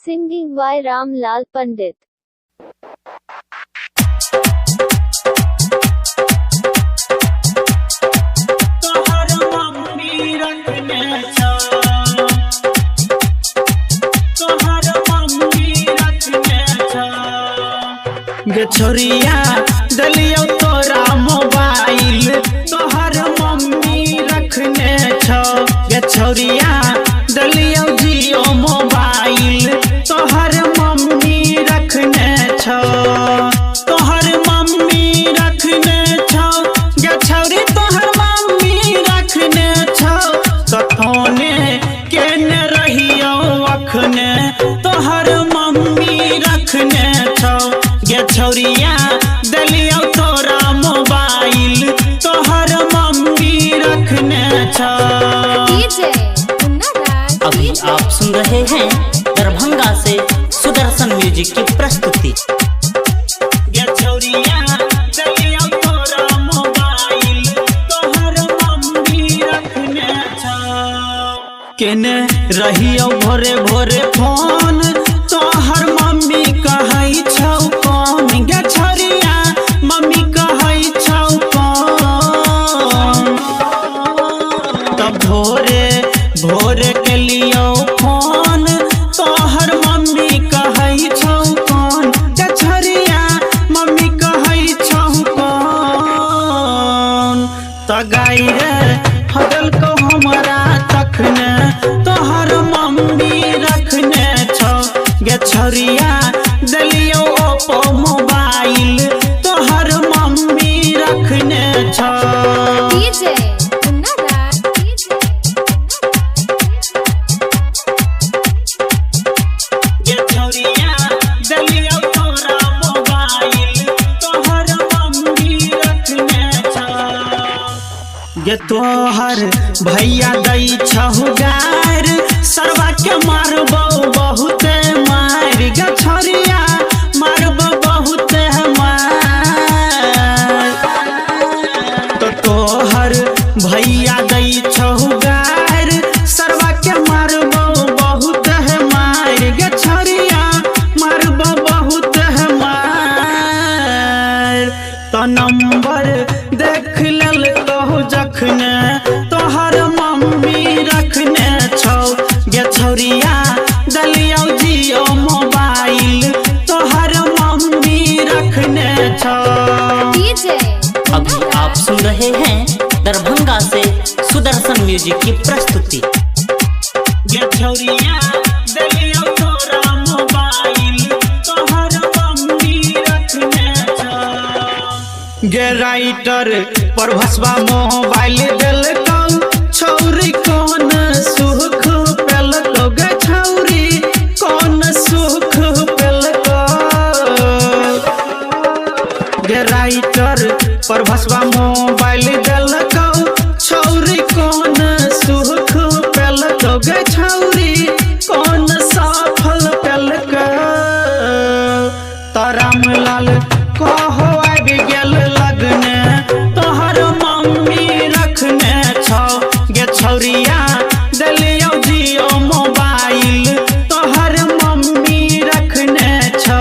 Singing by Ram Lal Pandit. तोहर mummy रखने छौ, तोहर मम्मी रखने छौ। गे छोरिया देलियौ तोरा मोबाइल, तोहर मम्मी रखने छौ। गे छोरिया देलियौ जियो मोबाइल, तोहर मम्मी रखने छौ। तोहर मम्मी रखने छौ, गे छौरी तोहर मम्मी रखने छौ। कथोने केने रहियौ अखने, तोहर मम्मी रखने छौ। गे छौरिया देलियौ तोरा मोबाइल, तोहर मम्मी रखने छौ। DJ Munna Raj. अभी आप सुन रहे हैं दरभंगा से सुदर्शन म्यूजिक की प्रस्तुति। गे छौरिया देलियौ तोरा मोबाइल, तोहर मम्मी रखने छौ। केने रहियौ भोरे भोरे फोन, तोहर मम्मी कहै छौ कौन। गे छौरिया मम्मी कहै छौ कौन। तब भोरे भोरे के लियौ फोन, तोहर मम्मी कहै छौ कौन। गे छौरिया मम्मी कहै छौ कौन। त गाय रे हदलको हमरा तखने, तोहर मम्मी रखने छौ। गे छौरिया देलियौ ओप्पो मोबाइल, तोहर मम्मी रखने छौ। DJ Munna Raj. DJ गे छौरिया देलियौ तोरा मोबाइल, तोहर मम्मी रखने छौ। गे तोहर भैया दै छहु गार, सरवा के मारबौ बहुते मार। गे छौरिया मारबौ बहुते मार। तो तोहर भैया दै छहु गार, सरवा के मारबौ बहुत मार। गे छौरिया मारबौ बहुत मार। तो नंबर देख लेल कहू जखने, तोहर मम्मी रखने छौ। गे छौरिया देलियौ जियो मोबाइल, तोहर मम्मी रखने छौ। DJ अभी आप सुन रहे हैं दरभंगा से सुदर्शन म्यूजिक की प्रस्तुति। गे छौरिया देलियौ तोरा मोबाइल, तोहर मम्मी रखने छौ। गे राइटर पर भसवा मोबाइल देलकौ, छौरी कौन सुख पेलकौ। गे छौरी कौन सुख पेलकौ। गे राइटर पर भसवा मोबाइल देलकौ, छौरी कौन सुख पेलकौ। गे छौरी कौन सफल पेलकौ। त रामलाल कहो आबि गेल लगने, तोहर मम्मी रखने छौ। गे छौरिया देलियौ जियो मोबाइल, तोहर मम्मी रखने छौ।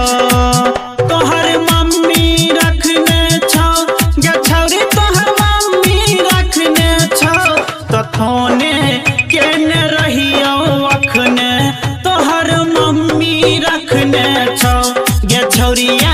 तोहर मम्मी रखने छौ, गे छौरी तोहर मम्मी रखने छौ। तखने केने रहियौ अखने, तोहर मम्मी रखने छौ। गे छौरिया